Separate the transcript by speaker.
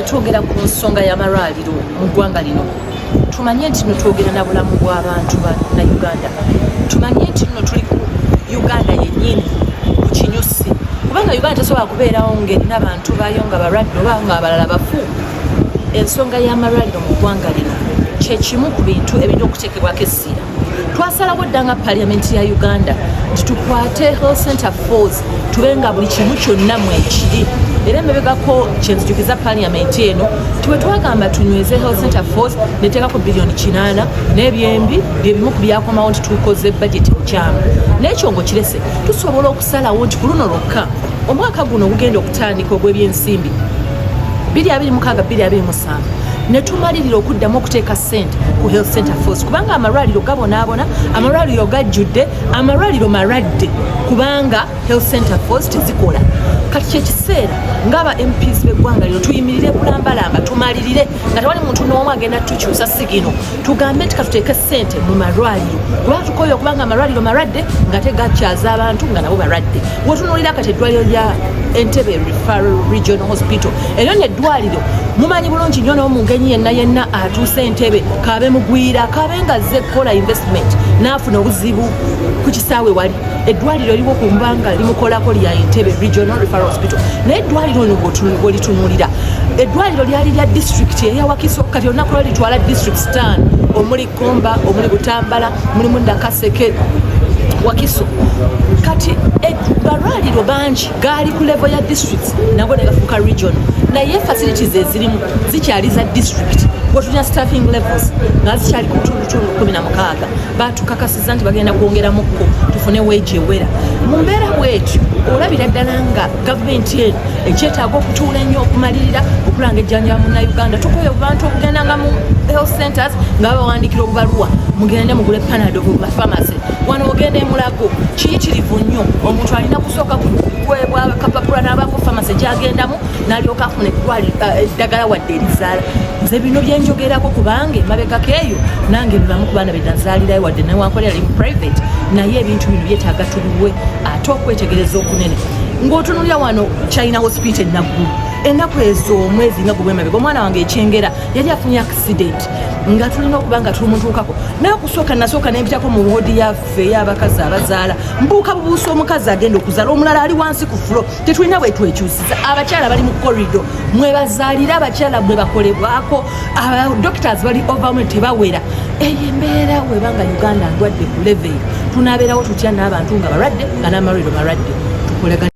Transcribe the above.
Speaker 1: Twogera ku nsonga y'amalwaliro mu ggwanga lino, tumanye nti no twogera na bulamu bw'abantu Bannayuganda. Tumanye nti nno tuli ku Uganda yennyini ku kinyusi, kubanga Uganda tesobola kubeerawo ng'erina abantu baayo nga balwadde oba nga abalala bafu. Ensonga y'amalwaliro mu ggwanga lino kyekimu ku bintu ebirina okuteekebwako essira. Twasalawo dda nga Parliament ya Uganda nti tukwate health center fours, tube nga buli kimu kyonna mwekiri. Era emabegako kyenzijukiza Parliament eno nti bwe twagamba tunyweze health center fours, neteekako biliyoni 8, n'ebyembi byebimu ku byakomawo nti tukoze budget bukyamu. N'ekyo ng'okirese, tusobola okusalawo nti ku luno lwokka omwaka guno ogugenda okutandika ogw'ebyensimbi 2026 2027, ne tumalirira okuddamu okuteeka ssente ku health center fours, kubanga amalwaliro gabonaabona, amalwaliro gajjudde, amalwaliro malwadde, kubanga health center fours tezikola. Kati kyekiseera ng'aba MPs b'eggwanga lino tuyimirire bulambalamba, tumalirire nga tewali muntu n'omu agenda tukyusa sigino, tugambe nti katuteeke ssente mu malwaliro, kuba tukoye okubanga amalwaliro malwadde nga tegakyaza abantu nga nabo balwadde. Wetunuulira kati eddwaliro lya Entebbe Referral Regional Hospital, eryo neddwaliro mumanyi bulungi nnyo n'omugenyi yenna yenna atuuse Entebe, kabe mugwira, kabe nga azze kukola investment n'afuna obuzibu ku kisaawe, wali eddwaliro eriwo kubanga limukolako lya Entebbe Regional Referral Hospital. Naye eddwaliro lino bw'olitunuulira, eddwaliro lyali lya district eyawakiso, kati olunaku lwa litwala district stan, omuli Gomba, omuli Butambala, mulimu Nakaseke, Wakiso. Kati malwaliro bangi gaali ku level ya districts, nago negafuuka region, naye facilities ezirimu zikyali za district. Wetulina staffing levels nga zikyali ku butundutundu 16, batukakasiza nti bagenda kwongeramukko tufune weegi ewera. Mu mbeera bwetyo olabira ddala nga gavumenti eno ekyetaaga okutuula ennyo okumalirira okulanga ejjanjaba Munnayuganda. Tukoye abantu okugendanga mu health centers nga babawandikira obubaluwa, mugende mugule Panado ku mafamasi. Wano ogenda emulago kiyitirivu nnyo, omuntu alina kusooka kuweebwa kapapula n'abaako famasi gyagendamu n'alyoka afuna eddagala wadde erizaala. Nze bino byenjogerako kubanga emabegako eyo nange bibamu ku baana benazaalirayo, wadde newankolera li mu private, naye ebintu bino byetaaga tubiwe ate okwetegereza okunene. Ng'otunulira wano China Hospital enaggulu, ennaku ezo omwezi nga gubwemabega, omwana wange ekyengera yali afunye accident nga tulina okuba nga tumutuukako, naye okusooka nasooka nempitako mu woodi yaffe ey'abakazi abazaala, mbuuka bubuusa omukazi agenda okuzaala, omulala ali wansi ku floor, tetulina bwe twekyusiza. Abakyala bali mu corridor mwebazaalira, abakyala bwe bakolebwako, doctors bali overwhelmed, tebawera. Eyo embeera webanga Uganda ndwadde ku level, tunaabeerawo tutya n'abantu nga balwadde, nga n'amalwaliro malwadde? Tukolegana.